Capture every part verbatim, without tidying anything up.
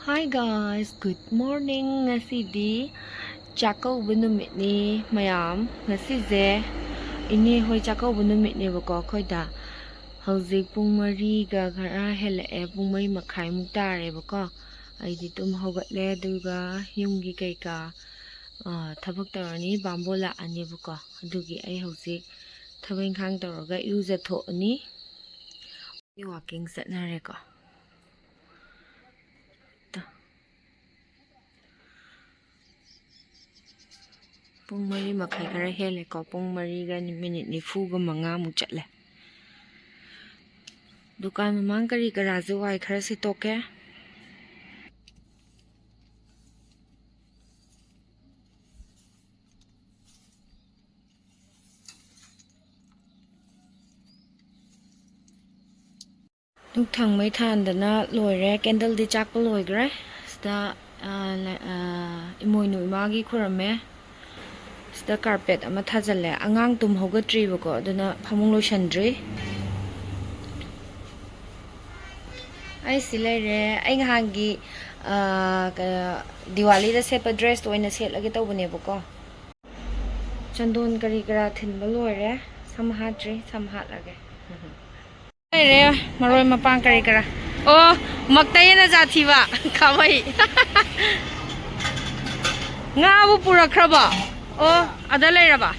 Hi guys, good morning. ꯉꯁꯤꯗꯤ ꯆꯥꯛꯀꯧꯕ ꯅꯨꯃꯤꯠꯅꯤ ꯃꯌꯥꯝ꯫ ꯉꯁꯤꯁꯦ ꯏꯅꯦ ꯍꯣꯏ ꯆꯥꯛꯀꯧꯕ ꯅꯨꯃꯤꯠꯅꯦꯕꯀꯣ ꯑꯩꯈꯣꯏꯗ꯫ ꯍꯧꯖꯤꯛ ꯄꯨꯡ ꯃꯔꯤꯒ ꯈꯔ ꯍꯦꯜꯂꯛꯑꯦ, ꯄꯨꯡ ꯃꯔꯤ ꯃꯈꯥꯏꯃꯨꯛ ꯇꯥꯔꯦꯕꯀꯣ꯫ ꯑꯩꯗꯤ ꯇꯨꯝ ꯍꯧꯒꯠꯂꯦ, ꯑꯗꯨꯒ ꯌꯨꯝꯒꯤ ꯀꯩꯀꯥ, ꯑ, ꯊꯕꯛ ꯇꯧꯔꯅꯤ, ꯕꯥꯝꯕꯣꯟ ꯂꯥꯛꯑꯅꯦꯕꯀꯣ꯫ ꯑꯗꯨꯒꯤ ꯑꯩ ꯍꯧꯖꯤꯛ ꯊꯕꯛ ꯏꯪꯈꯥꯡ ꯇꯧꯔꯒ ꯏꯔꯨꯖꯊꯣꯛꯑꯅꯤ꯫ ꯋꯥꯛꯀꯤꯡ ꯆꯠꯅꯔꯦꯀꯣ꯫ ꯇ-, ꯄꯨꯡ ꯃꯔꯤ ꯃꯈꯥꯏ ꯈꯔ ꯍꯦꯜꯂꯦꯀꯣ꯫ ꯄꯨꯡ ꯃꯔꯤꯒ ꯃꯤꯅꯤꯠ ꯅꯤꯐꯨꯒ ꯃꯉꯥꯃꯨꯛ ꯆꯠꯂꯦ꯫ ꯗꯨꯀꯥꯟ ꯃꯃꯥꯡ ꯀꯔꯤ ꯀꯔꯥꯁꯦ ꯋꯥꯏ ꯈꯔ ꯁꯤꯠꯇꯣꯛꯀꯦ꯫ ꯙꯨꯛ ꯊꯥꯎꯃꯩ ꯊꯥꯟꯗꯅ ꯂꯣꯏꯔꯦ꯫ ꯀꯦꯟꯗꯜꯗꯤ ꯆꯥꯛꯄ ꯂꯣꯏꯈ꯭ꯔꯦ꯫ ꯁꯤꯗ, ꯑ, ꯂ-, ꯑ, ꯏꯃꯣꯏꯅꯨ ꯏꯃꯥꯒꯤ ꯈꯨꯔꯝꯃꯦ꯫ ꯁꯤꯗ ꯀꯥꯔꯄꯦꯠ ꯑꯃ ꯊꯥꯖꯤꯜꯂꯦ꯫ ꯑꯉꯥꯡ ꯇꯨꯝ ꯍꯧꯒꯠꯇ꯭ꯔꯤꯕꯀꯣ, ꯑꯗꯨꯅ ꯐꯃꯨꯡ ꯂꯣꯏꯁꯟꯗ꯭ꯔꯤ꯫ ꯑꯩ ꯁꯤ ꯂꯩꯔꯦ꯫ ꯑꯩ ꯅꯍꯥꯟꯒꯤ, ꯑ, ꯀ-, ꯗꯤꯋꯥꯂꯤꯗ ꯁꯦꯠꯄ ꯗ꯭ꯔꯦꯁꯇꯣ ꯑꯣꯏꯅ ꯁꯦꯠꯂꯒꯦ ꯇꯧꯕꯅꯦꯕꯀꯣ꯫ ꯆꯟꯗꯣꯟ ꯀꯔꯤ ꯀꯔꯥ ꯊꯤꯟꯕ ꯂꯣꯏꯔꯦ꯫ ꯁꯝ ꯍꯥꯠꯇ꯭ꯔꯤ, ꯁꯝ ꯍꯥꯠꯂꯒꯦ꯫ ꯂꯩꯔꯦ, ꯃꯔꯣꯏ ꯃꯄꯥꯡ ꯀꯔꯤ ꯀꯔꯥ꯫ ꯑꯣ, ꯃꯛꯇꯩꯅ ꯖꯥꯊꯤꯕ ꯈꯥꯕꯩ꯫ ꯉꯥꯕꯨ ꯄꯨꯔꯛꯈ꯭ꯔꯕꯣ? ꯑꯣ, ꯑꯗ ꯂꯩꯔꯕ?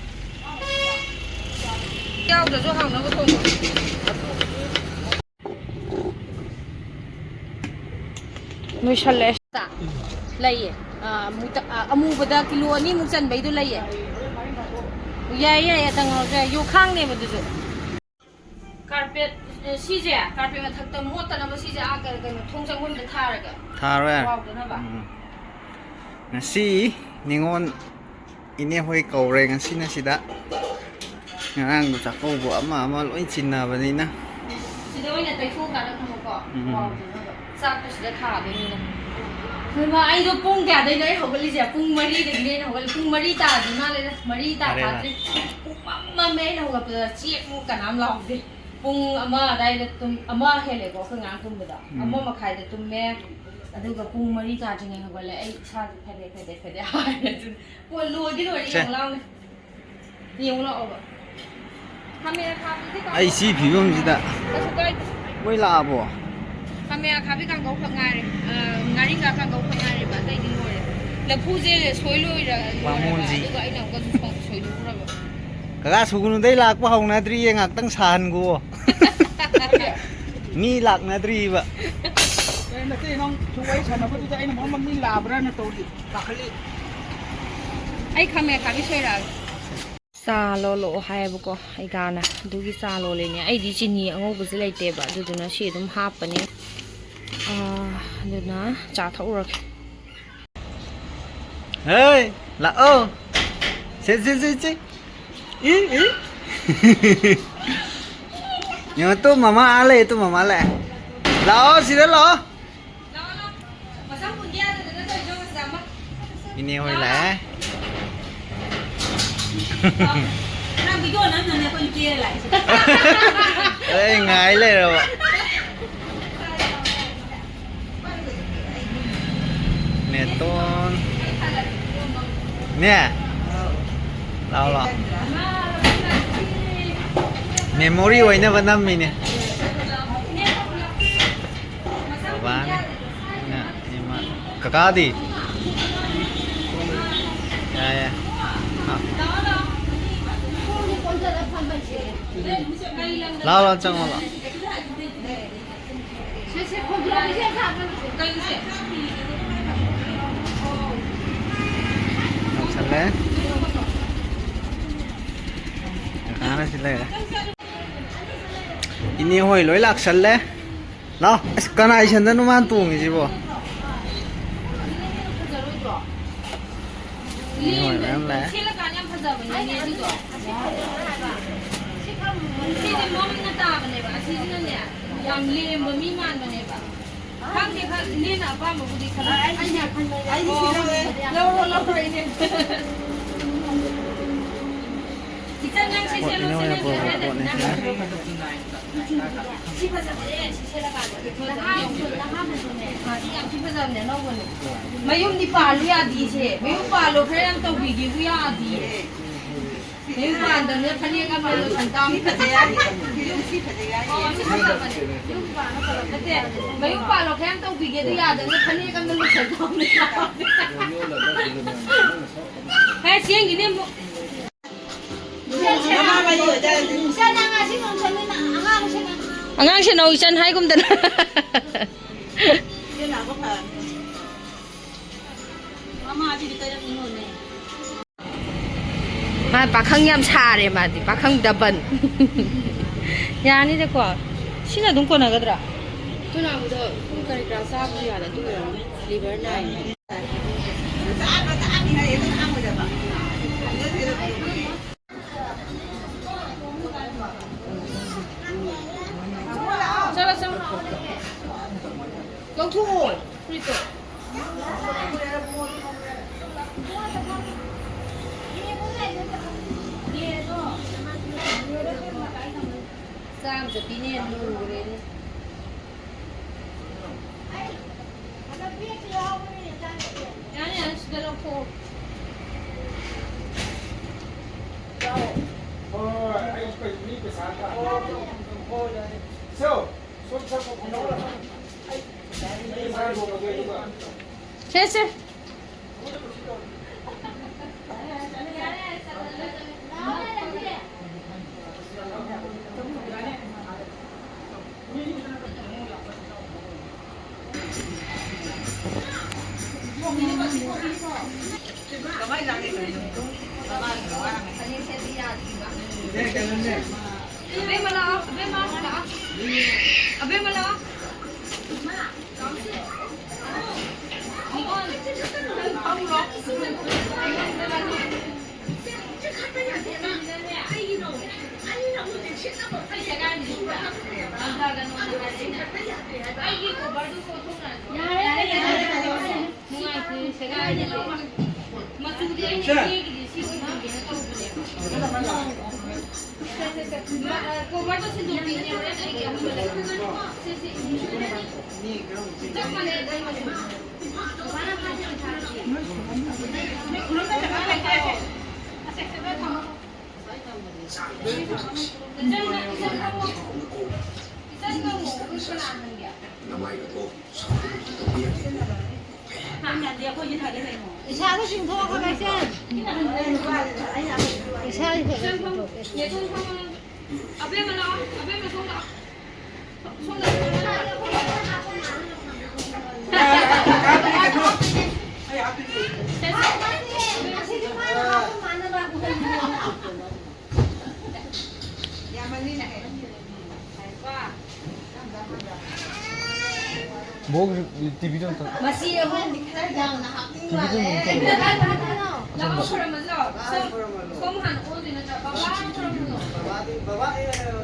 ꯌꯥꯎꯗ꯭ꯔꯁꯨ ꯍꯥꯎꯅꯕ ꯊꯣꯡꯕ꯫ ꯂꯣꯏꯁꯜꯂꯦ꯫ ꯂꯩꯌꯦ꯫ ꯑ, ꯃꯨꯇ-, ꯑ, ꯑꯃꯨꯕꯗ ꯀꯤꯂꯣ ꯑꯅꯤꯃꯨꯛ ꯆꯟꯕꯩꯗꯣ ꯂꯩꯌꯦ꯫ ꯌꯥꯏꯌꯦ, ꯌꯥꯏꯌꯦ, ꯑꯇꯪ ꯉꯧꯔꯁꯨ ꯌꯥꯏ꯫ ꯌꯣꯈꯥꯡꯅꯦꯕ ꯑꯗꯨꯁꯨ꯫ ꯀꯥꯔꯄꯦꯠ, ꯑ, ꯁꯤꯁꯦ, ꯀꯥꯔꯄꯦꯠ ꯃꯊꯛꯇ ꯃꯣꯠꯇꯅꯕ ꯁꯤꯁꯦ ꯑꯥ ꯀ-, ꯀꯩꯅꯣ, ꯊꯣꯡ ꯆꯪꯐꯝꯗ ꯊꯥꯔꯒꯦ꯫ ꯊꯥꯔꯣꯏ? ꯋꯥꯎꯗꯅꯕ꯫ ꯎꯝ꯫ ꯉꯁꯤ ꯅꯤꯉꯣꯜ ꯏꯅꯦ ꯍꯣꯏ ꯀꯧꯔꯦ ꯉꯁꯤꯅ ꯁꯤꯗ꯫ ꯉꯔꯥꯡꯗꯣ ꯆꯥꯛꯀꯧꯕ ꯑꯃ ꯑꯃ ꯂꯣꯏ ꯆꯤꯟꯅꯕꯅꯤꯅ꯫ ꯁꯤꯗ ꯑꯣꯏꯅ ꯇꯩꯊꯣꯛꯑꯀꯥꯟꯗ ꯊꯝꯃꯣꯀꯣ꯫ ꯎꯝ꯫ ꯆꯥꯛꯇꯣ ꯁꯤꯗ ꯊꯥꯗꯣꯏꯅꯤꯅ꯫ ꯏꯃꯥ, ꯑꯩꯗꯣ ꯄꯨꯡ ꯀꯌꯥꯗꯩꯅꯣ ꯑꯩ ꯍꯧꯒꯠꯂꯤꯁꯦ? ꯄꯨꯡ ꯃꯔꯤꯗꯒꯤꯅꯦ ꯑꯩꯅ ꯍꯧꯒꯠꯂꯤ꯫ ꯄꯨꯡ ꯃꯔꯤ ꯇꯥꯗ꯭ꯔꯤ ꯃꯥꯜꯂꯦꯗ꯫ ꯃꯔꯤ ꯇꯥ ꯐꯥꯗ꯭ꯔꯤ꯫ ꯄꯨꯡ ꯃꯝ ꯃꯝꯃꯦ ꯑꯩꯅ ꯍꯧꯒꯠꯄꯗ꯫ ꯆꯦꯛꯃꯨꯛ ꯀꯅꯥꯝ ꯂꯥꯎꯗꯦ꯫ ꯄꯨꯡ ꯑꯃ ꯑꯗꯥꯏꯗ ꯇꯨꯝ-, ꯑꯃ ꯍꯦꯜꯂꯦꯀꯣ ꯑꯩꯈꯣꯏ ꯉꯔꯥꯡ ꯇꯨꯝꯕꯗ꯫ ꯎꯝ꯫ ꯑꯃ ꯃꯈꯥꯏꯗ ꯇꯨꯝꯃꯦ꯫ ꯑꯗꯨꯒ ꯄꯨꯡ ꯃꯔꯤ ꯇꯥꯗ꯭ꯔꯤꯉꯩ ꯍꯧꯒꯠꯂꯦ꯫ ꯑꯩ ꯏꯁꯥꯁꯦ ꯐꯦꯗꯦ ꯐꯦꯗꯦ ꯐꯦꯗꯦ ꯍꯥꯏꯔꯦ꯫ ꯑꯗꯨꯅ ꯄꯣꯠ ꯂꯣꯏꯗꯤ ꯂꯣꯏꯔꯦ꯫ ꯁꯦ꯫ ꯌꯦꯡꯉꯨ ꯂꯥꯎꯅꯦ꯫ ꯌꯦꯡꯉꯨ ꯂꯥꯛꯑꯣꯕ꯫ ꯈꯥꯃꯦꯟ ꯑꯈꯥꯕꯤꯁꯦ ꯀꯥꯡꯉꯧ ꯑꯩ ꯁꯤ ꯐꯤꯕꯝꯁꯤꯗ꯫ ꯀꯩꯁꯨ ꯀꯥꯏꯗꯦ꯫ ꯃꯣꯏ ꯂꯥꯛꯑꯕꯣ? ꯈꯥꯃꯦꯟ ꯑꯈꯥꯕꯤ ꯀꯥꯡꯉꯧ ꯈꯛ ꯉꯥꯏꯔꯦ꯫ ꯑ, ꯉꯥꯔꯤꯡꯈꯥ ꯀꯥꯡꯉꯧ ꯈꯛ ꯉꯥꯏꯔꯦꯕ꯫ ꯑꯇꯩꯗꯤ ꯂꯣꯏꯔꯦ꯫ ꯂꯐꯨꯁꯦ ꯁꯣꯏ ꯂꯣꯏꯔ-, ꯂꯣꯏꯔꯒ, ꯕꯥꯃꯣꯟꯁꯤ꯫ ꯑꯗꯨꯒ ꯑꯩꯅ ꯑꯃꯨꯛꯀꯁꯨ ꯁꯣꯏ-, ꯁꯣꯏꯗꯣꯛꯎꯔꯕ꯫ ꯀꯀꯥ ꯁꯨꯒꯨꯅꯨꯗꯩ ꯂꯥꯛꯄ ꯍꯧꯅꯗ꯭ꯔꯤꯌꯦ, ꯉꯥꯛꯇꯪ ꯁꯥꯍꯟꯈꯨꯋꯣ꯫ ꯃꯤ ꯂꯥꯛꯅꯗ꯭ꯔꯤꯕ꯫ ꯑꯦ, ꯅꯠꯇꯦ, ꯅꯪ ꯁꯨꯝ ꯋꯥꯔꯤ ꯁꯥꯟꯅꯕꯗꯨꯗ ꯑꯩꯅ ꯃꯔꯝ ꯑꯃ ꯃꯤ ꯂꯥꯛꯑꯕ꯭ꯔꯥꯅ ꯇꯧꯔꯤ, ꯄꯥꯈꯠꯂꯤ꯫ ꯑꯩ ꯈꯥꯃꯦꯟ ꯑꯈꯥꯕꯤ ꯁꯣꯏꯔꯛꯑꯒꯦ꯫ ꯆꯥ ꯂꯣꯜꯂꯛꯑꯣ ꯍꯥꯏꯌꯦꯕꯀꯣ, ꯑꯩꯒꯥꯅ꯫ ꯑꯗꯨꯒꯤ ꯆꯥ ꯂꯣꯜꯂꯤꯅꯦ꯫ ꯑꯩꯗꯤ ꯆꯤꯅꯤ ꯑꯉꯧꯕꯁꯦ ꯂꯩꯇꯦꯕ, ꯑꯗꯨꯗꯨꯅ ꯁꯤ ꯑꯗꯨꯝ ꯍꯥꯞꯄꯅꯦ꯫ ꯑꯥ, ꯑꯗꯨꯅ ꯆꯥ ꯊꯛꯎꯔꯒꯦ꯫ ꯍꯦ, ꯂꯥꯛꯑꯣ꯫ ꯁꯦ, ꯁꯦ, ꯁꯦ, ꯁꯦ꯫ E, E. ꯌꯦꯡꯉꯣ, ꯇꯨ ꯃꯃꯥ ꯑꯥ ꯂꯩ, ꯇꯨ ꯃꯃꯥ ꯂꯥꯛꯑꯦ꯫ ꯂꯥꯛꯑꯣ, ꯁꯤꯗ ꯂꯥꯛꯑꯣ꯫ ꯏꯅꯦ ꯍꯣꯏ ꯂꯥꯛꯑꯦ꯫ ꯅꯪ video ꯅꯝꯅꯅꯦ ꯑꯩꯈꯣꯏ ꯀꯦꯔ ꯂꯥꯛꯏꯁꯦ꯫ ꯑꯩ ꯉꯥꯏ ꯂꯩꯔꯕ꯫ ꯅꯦꯇꯣꯟ꯫ ꯅꯦ꯫ ꯂꯥꯎ, ꯂꯥꯎ꯫ Memory ꯑꯣꯏꯅꯕ ꯅꯝꯃꯤꯅꯦ꯫ ꯕꯕꯥꯅꯦ꯫ ꯏꯃꯥ꯫ ꯀꯀꯥꯗꯤ? ꯌꯥꯏ, ꯌꯥꯏ꯫ ꯑꯥ꯫ ꯂꯥꯎ, ꯂꯥꯎ, ꯆꯪꯉꯣ, ꯂꯥꯎ꯫ ꯂꯥꯎꯁꯜꯂꯦ꯫ ꯀꯀꯥꯅ ꯁꯤ ꯂꯩꯔꯦ꯫ ꯏꯅꯦ ꯍꯣꯏ ꯂꯣꯏ ꯂꯥꯛꯁꯜꯂꯦ꯫ ꯂꯥꯎ꯫ ꯑꯁ, ꯀꯅꯥꯏ ꯁꯦꯟꯗꯜꯅꯣ ꯃꯥꯅ ꯇꯣꯡꯉꯤꯁꯤꯕꯣ? ꯏꯅꯦ ꯍꯣꯏ ꯃꯌꯥꯝ ꯂꯥꯛꯑꯦ꯫ ꯁꯦꯠꯂꯀꯥꯟꯗ ꯌꯥꯝ ꯐꯖꯕꯅꯤꯅꯦ ꯑꯗꯨꯗꯣ꯫ ꯁꯤꯗꯤ ꯃꯝꯅ ꯇꯥꯕꯅꯦꯕ, ꯑꯁꯤꯁꯤꯅꯅꯦ ꯌꯥꯝ ꯂꯦꯝꯕ ꯃꯤ ꯃꯥꯟꯕꯅꯦꯕ꯫ ꯈꯪꯗꯦ, ꯈꯪ-, ꯏꯅꯦꯅ ꯑꯄꯥꯝꯕꯕꯨꯗꯤ ꯈꯜꯂꯣ꯫ ꯑꯩꯗꯤ, ꯑꯩꯗꯤ ꯁꯤꯗ ꯑꯣ, ꯂꯧꯔꯦ꯫ ꯂꯧꯔꯣ, ꯂꯧꯔꯣ, ꯏꯅꯦ꯫ ꯏꯆꯟ, ꯅꯪ ꯁꯤ ꯄꯣꯠ ꯁꯦꯠꯂꯣ, ꯏꯅꯦ ꯁꯤ ꯍꯣꯏꯅ ꯅꯪꯒꯤ ꯄꯨꯔꯛꯄ ꯍꯥꯏꯅ ꯄꯣꯠꯅꯤ꯫ ꯅꯪ ꯁꯤ ꯐꯖꯕꯅꯦ, ꯁꯤ ꯁꯦꯠꯂꯀꯥꯟꯗ꯫ ꯅꯍꯥ-, ꯅꯍꯥ ꯃꯆꯨꯅꯦ꯫ ꯁꯤ ꯌꯥꯝ ꯊꯤ ꯐꯖꯕꯅꯦ, ꯑꯅꯧꯕꯅꯦ꯫ ꯃꯌꯨꯝꯗꯤ ꯄꯥꯜꯂꯨ ꯌꯥꯗꯤꯁꯦ꯫ ꯃꯌꯨꯝ ꯄꯥꯜꯂꯣ ꯈꯔ ꯌꯥꯝ ꯇꯧꯕꯤꯒꯦꯕꯨ ꯌꯥꯗꯤꯌꯦ꯫ ꯃꯌꯨꯝ ꯄꯥꯟꯗꯕꯅꯤꯅ ꯐꯅꯦꯛ ꯑꯃ ꯂꯣꯏꯁꯟ ꯇꯥꯕꯅꯤ꯫ ꯁꯤ ꯐꯖꯩ ꯍꯥꯏꯔꯤ꯫ ꯌꯨꯝ ꯁꯤ ꯐꯖꯩ ꯍꯥꯏꯔꯤ꯫ ꯑꯣ, ꯁꯤ ꯐꯖꯕꯅꯦ꯫ ꯌꯨꯝ ꯄꯥꯟꯕ ꯐꯖꯕ ꯅꯠꯇꯦ꯫ ꯃꯌꯨꯝ ꯄꯥꯜꯂꯣ ꯈꯔ ꯌꯥꯝ ꯇꯧꯕꯤꯒꯦ, ꯑꯗꯨ ꯌꯥꯗꯕꯅꯤꯅ ꯐꯅꯦꯛ ꯑꯃ ꯂꯣꯏꯁꯟ ꯇꯥꯕꯅꯤ꯫ ꯍꯦ, ꯆꯦꯡꯒꯤꯅꯦ ꯑꯃꯨꯛ꯫ ꯑꯉꯥꯡꯁꯦ ꯅꯧ ꯏꯆꯟ ꯍꯥꯏꯒꯨꯝꯗꯅ꯫ ꯃꯥ ꯄꯥꯈꯪ ꯌꯥꯝ ꯁꯥꯔꯦ, ꯃꯥꯗꯤ ꯄꯥꯈꯪ ꯗꯕꯟ꯫ ꯌꯥꯅꯤꯗꯀꯣ꯫ ꯁꯤꯅ ꯑꯗꯨꯝ ꯀꯣꯟꯅꯒꯗ꯭ꯔꯥ? ꯑꯩꯈꯣꯏ ꯅꯥꯎꯕꯗꯣ ꯁꯨꯝ ꯀꯔꯤ ꯀꯔꯥ ꯆꯥꯕꯁꯨ ꯌꯥꯗ, ꯑꯗꯨ ꯑꯣꯏꯔꯝꯅꯤ꯫ ꯂꯤꯚꯔ ꯅꯥꯏ꯫ ꯆꯠꯂꯣ, ꯆꯠꯂꯣ꯫ ꯂꯧꯊꯣꯛꯑꯣ, ꯐꯨꯔꯤꯠꯇꯣ꯫ ꯆꯥꯝ ꯆꯠꯄꯤꯅꯦ, ꯂꯨꯔꯦꯅꯦ꯫ ꯌꯥꯅꯤ, ꯌꯥꯅꯤ, ꯁꯤꯗ ꯂꯧꯊꯣꯛꯑꯣ꯫ ꯍꯣꯏ, ꯍꯣꯏ, ꯑꯩ ꯃꯤ ꯄꯩꯁꯥ ꯇꯥ-, ꯁꯦ, ꯁꯣꯝ ꯆꯠꯄ ꯐꯪꯍꯧꯔꯣ꯫ ꯑꯩ ꯄꯩꯁꯥ ꯂꯣꯏꯔꯒꯦ, ꯑꯗꯨꯒ꯫ ꯁꯦ, ꯁꯦ꯫ ꯑꯕꯦꯝꯃ ꯂꯥꯛꯑꯣ, ꯑꯕꯦꯝꯃ ꯂꯥꯛꯑꯣ꯫ ꯑꯕꯦꯝꯃ ꯂꯥꯛꯑꯣ꯫ ꯃꯆꯨꯗꯤ ꯑꯩꯅ ꯏꯆꯦꯒꯤꯗꯤ ꯁꯤ ꯑꯣꯏꯍꯟꯒꯦꯅ ꯇꯧꯕꯅꯦꯕ꯫ ꯀꯣꯚꯔꯗꯣ ꯁꯤꯟꯗꯣꯛꯄꯤꯒꯦ, ꯍꯣꯔꯦꯟ ꯑꯩꯒꯤ ꯑꯍꯟꯕ ꯂꯩ꯫ ꯁꯤ, ꯁꯤ, ꯆꯞ ꯃꯥꯟꯅꯩ, ꯆꯞ ꯃꯥꯟꯅꯩ꯫ ꯏꯆꯟ, ꯏꯆꯟ ꯐꯝꯃꯣ꯫ ꯏꯆꯟ ꯐꯝꯃꯣ꯫ ꯀꯅꯥ ꯍꯟꯒꯦ? ꯏꯁꯥꯗ ꯆꯤꯡꯊꯣꯛꯑꯒ ꯏꯆꯦ꯫ ꯏꯁꯥꯒꯤ ꯈꯔ ꯈꯔ ꯆꯤꯡꯊꯣꯛꯑꯦ꯫ ꯑꯕꯦꯝꯃ ꯂꯥꯛꯑꯣ, ꯑꯕꯦꯝꯃ ꯁꯣꯝ ꯂꯥꯛꯑꯣ꯫ ꯁꯣꯝꯗ꯫ ꯕꯣꯛ, ꯇꯤꯚꯤꯗꯣ ꯑꯝꯇ꯫ ꯃꯁꯤ ꯑꯍꯨꯝꯗꯤ ꯈꯔ ꯌꯥꯝꯅ ꯍꯥꯞꯅꯤꯡ ꯃꯥꯜꯂꯦ꯫ ꯂꯥꯛꯑꯣ, ꯈꯨꯔꯨꯝꯃꯁꯤ ꯂꯥꯛꯑꯣ꯫ ꯁꯣꯝ, ꯁꯣꯝ ꯍꯥꯟꯅ ꯑꯣꯟꯗꯣꯏ ꯅꯠꯇ꯭ꯔꯥ? ꯕꯕꯥ ꯈꯨꯔꯨꯝꯃꯨꯅꯣ꯫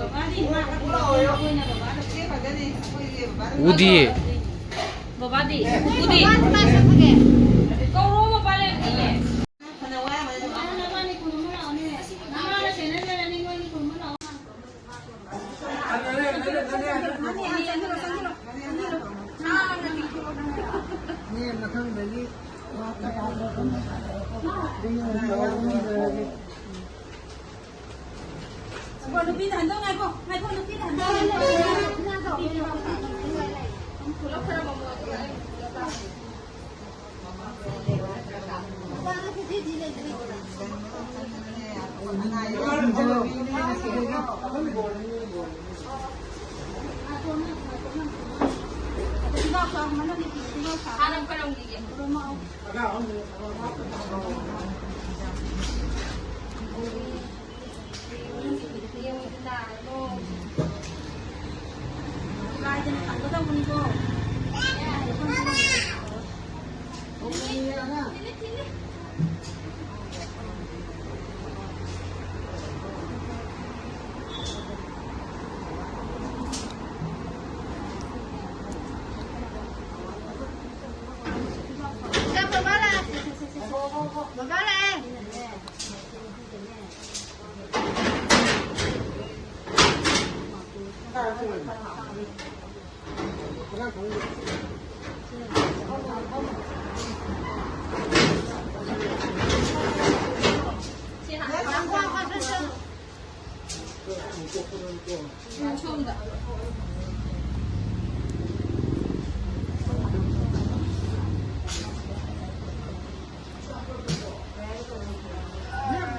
ꯕꯕꯥꯗꯤ ꯃꯥ ꯈꯛꯇ ꯑꯣꯏꯅ ꯕꯕꯥꯗ ꯆꯦ ꯈꯛꯇꯅꯤ꯫ ꯑꯩꯈꯣꯏꯒꯤ ꯕꯕꯥꯗ ꯎꯗꯤꯌꯦ꯫ ꯕꯕꯥꯗꯤ? ꯎꯗꯤ? ꯀꯧꯔꯣ, ꯃꯄꯥ ꯂꯩꯔꯝꯅꯤꯌꯦ꯫ ꯅꯨꯄꯤꯗ ꯍꯟꯗꯣꯛ, ꯉꯥꯏꯈꯣ, ꯉꯥꯏꯈꯣ, ꯅꯨꯄꯤꯗ ꯍꯟꯗꯣꯛ꯫ ꯄꯨꯂꯞ ꯈꯔ ꯃꯃꯣꯟ ꯑꯗꯨꯒ ꯑꯩ ꯄꯨꯂꯞ ꯂꯥꯛꯑꯣ꯫ ꯍꯥꯟꯅ ꯈꯣꯏꯔꯝꯈꯤꯒꯦ꯫ ꯕꯕꯥ ꯂꯥꯛꯑꯦ꯫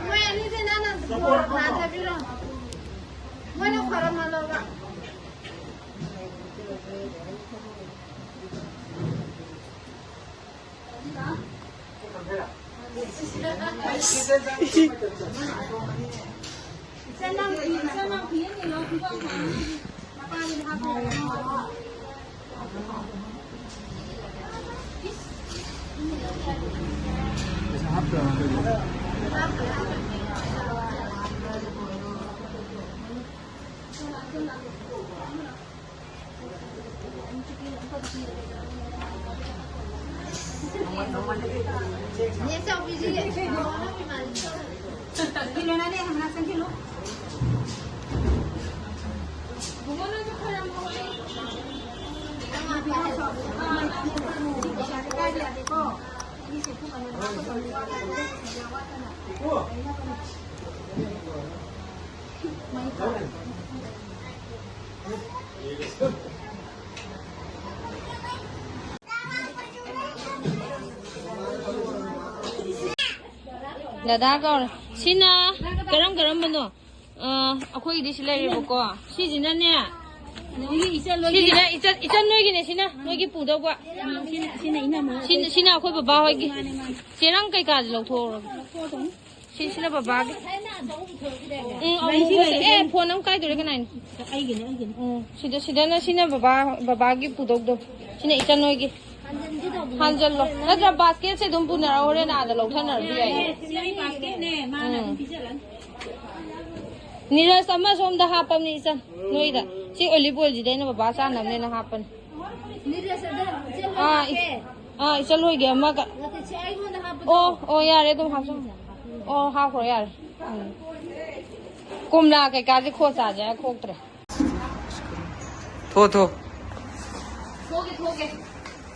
ꯃꯣꯏ ꯑꯅꯤꯗꯤ ꯅꯪꯅ ꯕꯣꯔ ꯊꯥꯗꯕꯤꯔꯣ? ꯃꯣꯏꯅ ꯈꯣꯏꯔꯝꯍꯜꯂꯣꯕ꯫ ꯗꯗꯥ ꯀꯧꯔꯦ꯫ ꯁꯤꯅ ꯀꯔꯝ ꯀꯔꯝꯕꯅꯣ? ꯑ, ꯑꯩꯈꯣꯏꯒꯤꯗꯤ ꯁꯤ ꯂꯩꯔꯦꯕꯀꯣ꯫ ꯁꯤꯁꯤꯅꯅꯦ, ꯅꯣꯏꯒꯤ ꯏꯆꯟ ꯂꯣꯏꯒꯤ ꯁꯤꯁꯤꯅ ꯏꯆꯟ, ꯏꯆꯟ ꯅꯣꯏꯒꯤꯅꯦ꯫ ꯁꯤꯅ ꯅꯣꯏꯒꯤ ꯄꯨꯗꯧꯕ꯫ ꯁꯤꯅ, ꯁꯤꯅ ꯏꯅꯝꯃ ꯁꯤꯅ, ꯁꯤꯅ ꯑꯩꯈꯣꯏ ꯕꯕꯥ ꯍꯣꯏꯒꯤ꯫ ꯃꯥꯅꯦ, ꯃꯥꯅꯦ꯫ ꯆꯦꯔꯪ ꯀꯩꯀꯥꯁꯦ ꯂꯧꯊꯣꯛꯍꯧꯔꯒꯦ꯫ ꯁꯤ, ꯁꯤꯅ ꯕꯕꯥꯒꯤ꯫ ꯎꯝ, ꯂꯩ, ꯁꯤ ꯑꯃꯨꯕꯁꯦ꯫ ꯂꯩ, ꯑꯦ, ꯂꯩ꯫ ꯐꯣꯟ ꯑꯃ ꯀꯥꯏꯗꯣꯔꯦ ꯀꯅꯥꯏꯅꯣ? ꯑꯩꯒꯤꯅꯦ, ꯑꯩꯒꯤꯅꯦ꯫ ꯎꯝ, ꯁꯤꯗ, ꯁꯤꯗꯅ ꯁꯤꯅ ꯕꯕꯥ, ꯕꯕꯥꯒꯤ ꯄꯨꯗꯧꯗꯣ꯫ ꯁꯤꯅ ꯏꯆꯟ ꯍꯣꯏꯒꯤ꯫ ꯍꯥꯟꯖꯜꯂꯣ꯫ ꯅꯠꯇ꯭ꯔ ꯕꯥꯁꯀꯦꯠꯁꯦ ꯑꯗꯨꯝ ꯄꯨꯅꯔꯛꯑꯣ, ꯍꯣꯔꯦꯟ ꯑꯥꯗ ꯂꯧꯊꯅꯔꯁꯨ ꯌꯥꯏꯌꯦ꯫ ꯁꯤ ꯑꯩ ꯕꯥꯁꯀꯦꯠꯅꯦ, ꯃꯥꯅ ꯑꯗꯨꯝ ꯎꯝ꯫ ꯄꯤꯖꯔꯅꯤ꯫ ꯅꯤꯔꯖ ꯑꯃ ꯁꯣꯝꯗ ꯍꯥꯞꯄꯝꯅꯤ ꯏꯆꯟ, ꯅꯣꯏꯗ꯫ ꯁꯤ ꯑꯣꯂꯤꯚ ꯑꯣꯏꯜꯁꯤꯗꯤ ꯑꯩꯅ ꯕꯕꯥ ꯆꯥꯅꯕꯅꯦꯅ ꯍꯥꯞꯄꯅꯤ꯫ ꯅꯤꯔꯖ ꯑꯗ ꯏꯆꯟ ꯑꯥ, ꯍꯥꯞꯀꯦ꯫ ꯑꯥ, ꯏꯆꯟ ꯍꯣꯏꯒꯤ ꯑꯃꯒ꯫ ꯅꯠꯇꯦ, ꯁꯤ ꯑꯩꯉꯣꯟꯗ ꯍꯥꯞꯄꯗꯣ꯫ ꯑꯣ, ꯑꯣ, ꯌꯥꯔꯦ, ꯑꯗꯨꯝ ꯍꯥꯞꯆꯧ꯫ ꯑꯣ, ꯍꯥꯞꯈ꯭ꯔꯣ, ꯌꯥꯔꯦ꯫ ꯎꯝ꯫ ꯀꯣꯝꯂꯥ ꯀꯩꯀꯥꯁꯦ ꯈꯣꯠ ꯆꯥꯁꯦ ꯍꯥꯏ ꯈꯣꯛꯇ꯭ꯔꯦ꯫ ꯊꯣ, ꯊꯣ꯫ ꯊꯣꯛꯀꯦ, ꯊꯣꯛꯀꯦ꯫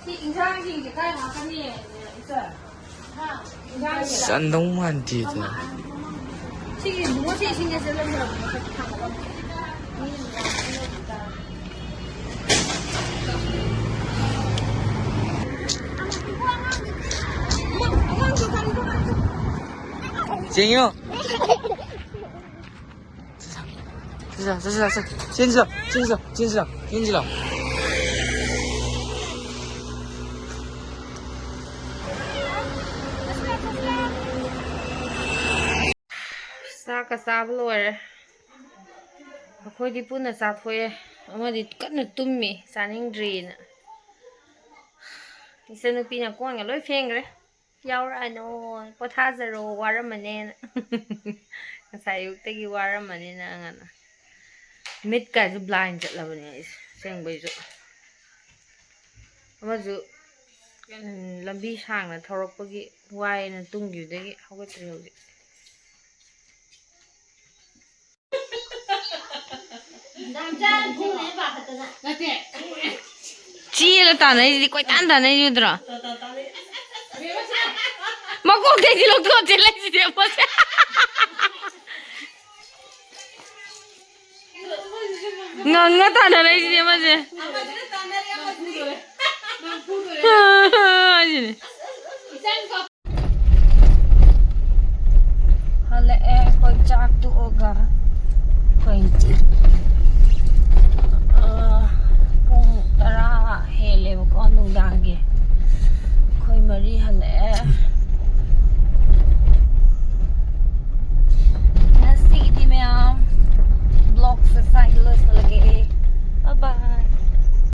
ꯁꯤ ꯏꯟꯁꯥꯡꯁꯤꯡꯁꯦ ꯀꯥꯏ ꯍꯥꯞꯀꯅꯤ, ꯏꯆꯟ? ꯍꯥ? ꯏꯟꯁꯥꯡꯁꯦ? ꯆꯟꯗꯧ ꯃꯥꯟꯗꯦꯗ꯫ ꯁꯤꯒꯤ ꯏꯕꯨꯡꯉꯣ, ꯁꯤ ꯏꯁꯤꯡ ꯑꯁꯤꯗ ꯂꯩꯔꯝꯃꯦ꯫ ꯆꯦꯡꯉꯣ꯫ ꯆꯠꯁꯤꯂꯥꯎ, ꯆꯠꯁꯤꯂꯥꯎ, ꯆꯠꯁꯤꯂꯥꯎ, ꯆꯦꯟꯁꯤꯂꯥꯎ, ꯆꯦꯟꯁꯤꯂꯥꯎ, ꯆꯦꯟꯁꯤꯂꯥꯎ, ꯆꯦꯟꯁꯤꯂꯥꯎ꯫ ꯆꯥꯛꯀ ꯆꯥꯕ ꯂꯣꯏꯔꯦ꯫ ꯑꯩꯈꯣꯏꯗꯤ ꯄꯨꯟꯅ ꯆꯥꯊꯣꯛꯑꯦ꯫ ꯑꯃꯗꯤ ꯀꯟꯅ ꯇꯨꯝꯃꯤ, ꯆꯥꯅꯤꯡꯗ꯭ꯔꯤꯅ꯫ ꯏꯆꯟꯅꯨꯄꯤꯅ ꯀꯣꯟꯒ ꯂꯣꯏ ꯐꯦꯡꯈ꯭ꯔꯦ꯫ "ꯌꯥꯎꯔꯛꯑꯅꯣ, ꯄꯣꯊꯥꯖꯔꯣ, ꯋꯥꯔꯝꯃꯅꯦꯅ꯫" ꯉꯁꯥꯏ ꯑꯌꯨꯛꯇꯒꯤ ꯋꯥꯔꯝꯃꯅꯤꯅ ꯑꯉꯥꯡꯅ꯫ ꯃꯤꯠꯀꯥꯁꯦ blind ꯆꯠꯂꯕꯅꯦ ꯑꯩꯁꯦ, ꯑꯁꯦꯡꯕꯩꯁꯨ꯫ ꯑꯃꯁꯨ, ꯎꯝ, ꯂꯝꯕꯤ ꯁꯥꯡꯅ ꯊꯧꯔꯛꯄꯒꯤ ꯋꯥꯏꯅ ꯇꯨꯝꯈꯤꯕꯗꯒꯤ ꯍꯧꯒꯠꯇ꯭ꯔꯤ ꯍꯧꯖꯤꯛ꯫ ꯆꯦꯜꯂ ꯇꯥꯟꯅꯩꯁꯤꯗꯤ, ꯀꯣꯏꯇꯥꯟ ꯇꯥꯟꯅꯩꯁꯤ ꯎꯗ꯭ꯔꯣ? ꯃꯀꯣꯛꯇꯩꯗꯤ ꯂꯧꯊꯣꯛꯑ ꯆꯦꯜꯂꯛꯏꯁꯤꯗꯤ ꯑꯃꯁꯦ꯫ ꯉꯪꯉ ꯇꯥꯟꯅꯔꯛꯏꯁꯤꯗꯤ ꯑꯃꯁꯦ꯫ ꯍꯥꯏꯁꯤꯅꯦ꯫ ꯍꯜꯂꯛꯑꯦ ꯑꯩꯈꯣꯏ ꯆꯥꯛ ꯇꯣꯛꯑꯒ꯫ ꯑꯩꯈꯣꯏ